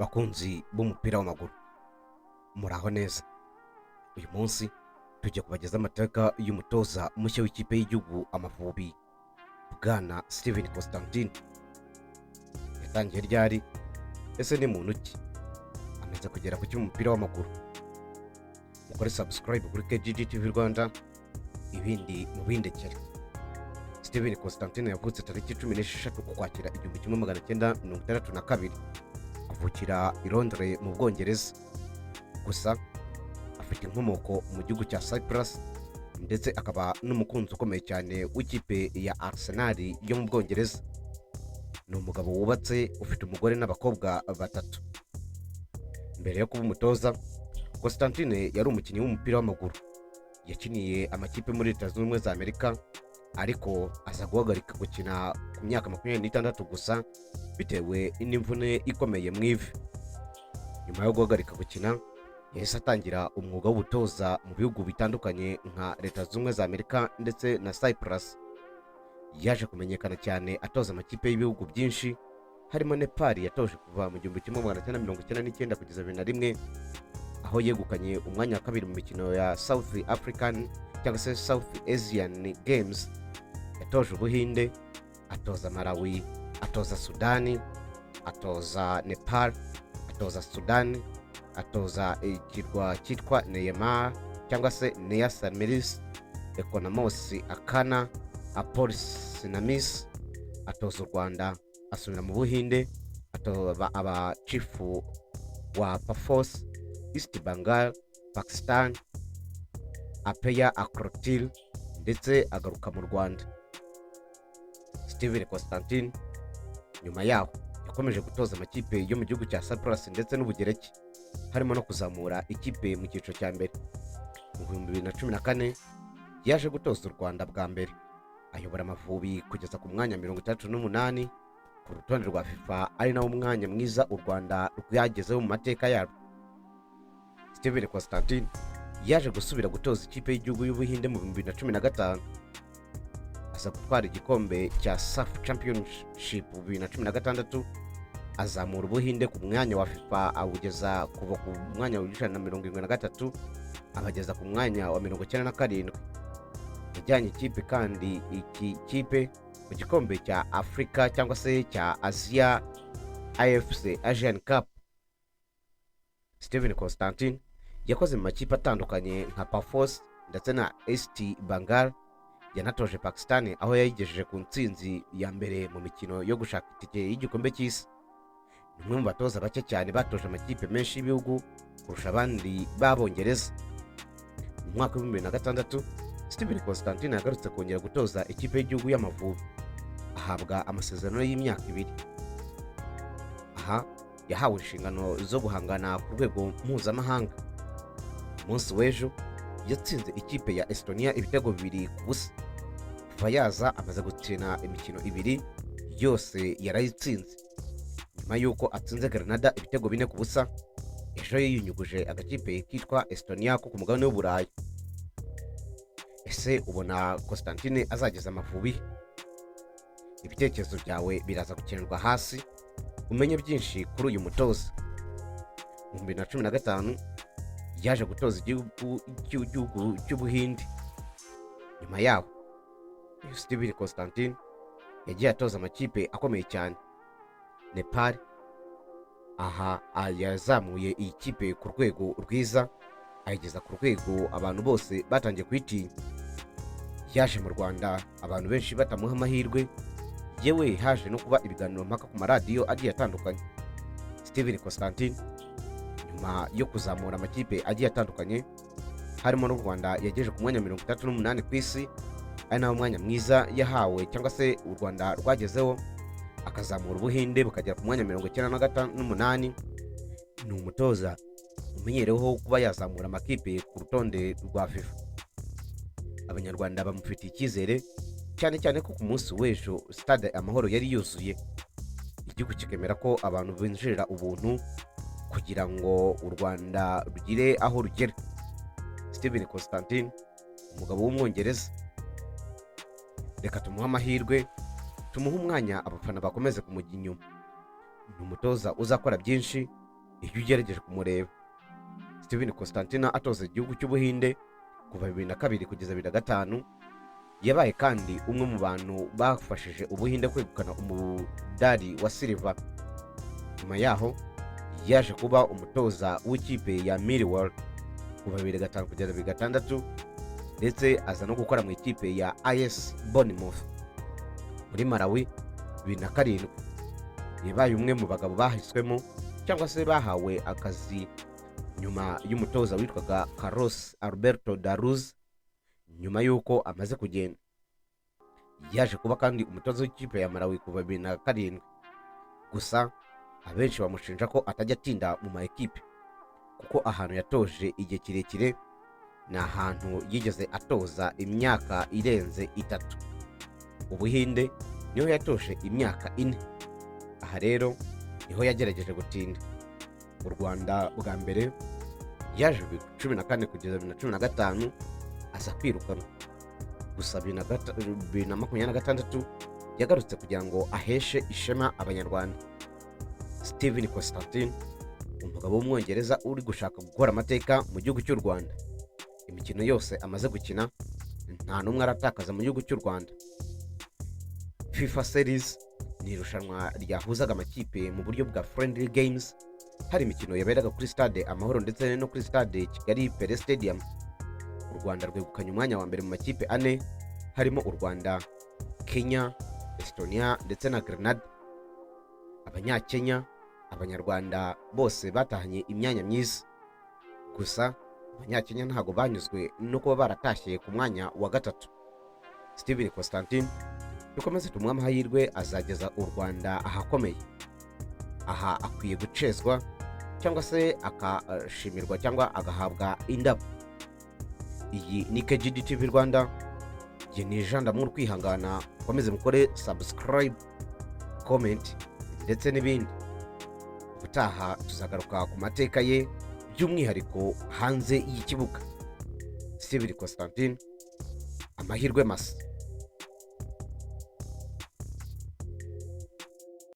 Bakunzi b'umupira w'amaguru, muraho neza. Uyu munsi tujya kubagezaho amateka y'umutoza mushya w'ikipe y'igihugu Amavubi, Bwana Steven Constantine. Yatangiye ryari? Ese ni muntu ki? Amaze kugera ku cy'umupira w'amaguru? Mukore subscribe kuri KGG TV Rwanda, ibindi mubindekere. Steven Constantine yavutse tariki 16 Ukwakira 1962, avukira i Londres mu Bwongereza. Gusa afite inkomoko mu gihugu cya Cyprus, ndetse akaba n'umukunzi ukomeye cyane w'ikipe ya Arsenal yo mu Bwongereza. Ni umugabo wubatse, ufite umugore n'abakobwa batatu. Mbere yo kuba umutoza, Constantine yari umukinnyi w'umupira w'amaguru. Yakiniye amakipe muri Leta Zunze Ubumwe za Amerika, ariko aza guhagarika gukina ku myaka 26 gusa bitewe n'imvune ikomeye mu ivi. Nyuma yo guhagarika gukina, yahise atangira umwuga w'ubutoza mu bihugu bitandukanye nka Leta Zunze Ubumwe za Amerika ndetse na Cyprus. Yaje kumenyekana cyane atoza amakipe y'ibihugu byinshi, harimo Nepal yatoje kuva mu 1999 kugeza 2001, aho yegukanye umwanya wa kabiri mu mikino ya South African cyangwa se South Asian Games. Yatoje Ubuhinde, atoza Malawi, atoza Sudani, atoza Nepal, atoza Sudani, atoza ikirwa cyitwa Neyamar cyangwa se Nea Samiris, Economos Akana, Apolis Namis, atoza u Rwanda, asubira mu Buhinde, atoza aba chief wa Pafos, East Bengal, Pakistan, Apeya Akrotil, ndetse agaruka mu Rwanda. Steven Constantine nyuma yaho yakomeje gutoza amakipe yo mu gihugu cya Cyprus ndetse n'Ubugereki, harimo no kuzamura ikipe mu cyiciro cya mbere. Mu 2014 yaje gutoza u Rwanda bwa mbere, ayobora Amavubi kugeza ku mwanya 68 ku rutonde rwa FIFA, ari nawo mwanya mwiza u Rwanda rwagezeho mu mateka yarwo. Steven Constantine yaje gusubira gutoza ikipe y'igihugu y'Ubuhinde mu 2015, aza gutwara igikombe cya SAFF Championship 2016, azamura Ubuhinde ku mwanya wa FIFA, awugeza kuva ku mwanya wa 173 abageza ku mwanya wa 97. Yajyanye ikipe kandi iki kipe mu gikombe cya Afurika cyangwa se cya Aziya, AFC Asian Cup. Steven Constantine yakoze mu makipe atandukanye nka Pafos ndetse na East Bengal. Yanatoje Pakistan, aho yayigejeje ku ntsinzi ya mbere mu mikino yo gushaka itike y'igikombe cy'isi. Ni umwe mu batoza bake cyane batoje amakipe menshi y'ibihugu kurusha abandi b'Abongereza. Mu mwaka wa 2006, Steven Constantine yagarutse kongera gutoza ikipe y'igihugu y'Amavubi, ahabwa amasezerano y'imyaka 2. Aha yahawe inshingano zo guhangana ku rwego mpuzamahanga. Umunsi w'ejo yatsinze ikipe ya Estonia ibitego 2-0. Kuva yaza, amaze gukina imikino ibiri, yose yarayitsinze. Nyuma y'uko atsinze Grenada ibitego 4-0, ejo yiyunyuguje agakipe kitwa Estonia ko ku mugabane w'Uburayi. Ese ubona Constantine azageza Amavubi? Ibitekerezo byawe biraza gukenerwa hasi, umenye byinshi kuri uyu mutoza. Mu 2015 yaje gutoza igihugu cy'igihugu cy'Ubuhinde. Nyuma yaho, uyu Steven Constantine yagiye atoza amakipe akomeye cyane. Nepal, aha yazamuye iyi kipe ku rwego rwiza, ayigeza ku rwego abantu bose batangiye kuyitinya. Yaje mu Rwanda abantu benshi batamuha amahirwe, yewe haje no kuba ibiganiro mpaka ku maradiyo agiye atandukanye. Steven Constantine, nyuma yo kuzamura amakipe agiye atandukanye harimo n'u Rwanda yagejeje ku mwanya 38 ku isi, ari nawo mwanya mwiza yahawe cyangwa se u Rwanda rwagezeho, akazamura Ubuhinde bukagera ku mwanya 98, ni umutoza umenyereweho kuba yazamura amakipe ku rutonde rwa FIFA. Abanyarwanda bamufitiye icyizere cyane cyane ko ku munsi w'ejo Stade Amahoro yari yuzuye, igihugu kikemera ko abantu binjirira ubuntu kugira ngo u Rwanda rugire aho rugera. Steven Constantine, umugabo w'Umwongereza, reka tumuhe amahirwe, tumuhe umwanya, abafana bakomeze kumujya inyuma. Ni umutoza uzakora byinshi. Iyo ugerageje kumureba, Steven Constantine atoza igihugu cy'Ubuhinde kuva 2002 kugeza 2005. Yabaye kandi umwe mu bantu bafashije Ubuhinde kwegukana umudari wa silver. Nyuma yaho yaje kuba umutoza w'ikipe ya Millwall kuva 2005 kugeza 2006, ndetse aza no gukora mu ikipe ya AFC Bournemouth. Muri Malawi, 2007, yabaye umwe mu bagabo bahiswemo cyangwa se bahawe akazi nyuma y'umutoza witwaga Carlos Alberto da Luz. Nyuma y'uko amaze kugenda, yaje kuba kandi umutoza w'ikipe ya Malawi kuva 2007. Gusa abenshi bamushinja ko atajya atinda mu ma ekipe, kuko ahantu yatoje igihe kirekire ni ahantu yigeze atoza imyaka irenze 3. Ubuhinde niho yatoje imyaka 4. Aha rero niho yagerageje gutinda. U Rwanda bwa mbere yaje 2014 kugeza 2015, aza kwirukanwa. Gusa 2026 yagarutse kugira ngo aheshe ishema Abanyarwanda. Steven Constantine, umugabo w'Umwongereza uri gushaka gukora amateka mu gihugu cy'u Rwanda. Imikino yose amaze gukina, nta n'umwe aratakaza mu gihugu cy'u Rwanda. FIFA Series ni irushanwa ryahuzaga amakipe mu buryo bwa friendly games. Hari imikino yaberaga kuri Stade Amahoro ndetse no kuri Stade Kigali Pele Stadium. U Rwanda rwegukanye umwanya wa mbere mu makipe ane, harimo u Rwanda, Kenya, Estonia ndetse na Grenada. Abanyakenya, Abanyarwanda bose batahanye imyanya myiza. Gusa Abanyakenya ntabwo banyuzwe no kuba baratashye ku mwanya wa gatatu. Steven Constantine, dukomeze tumuhe amahirwe, azageza u Rwanda ahakomeye. Aha akwiye gucezwa cyangwa se akashimirwa cyangwa agahabwa indabo. Iyi ni KGD TV Rwanda. Njye ni Jean D'amour Kwihangana. Mukomeze mukore subscribe, comment ndetse n'ibindi. Ubutaha tuzagaruka ku mateka ye, by'umwihariko hanze y'ikibuga. Steven Constantine, amahirwe masa.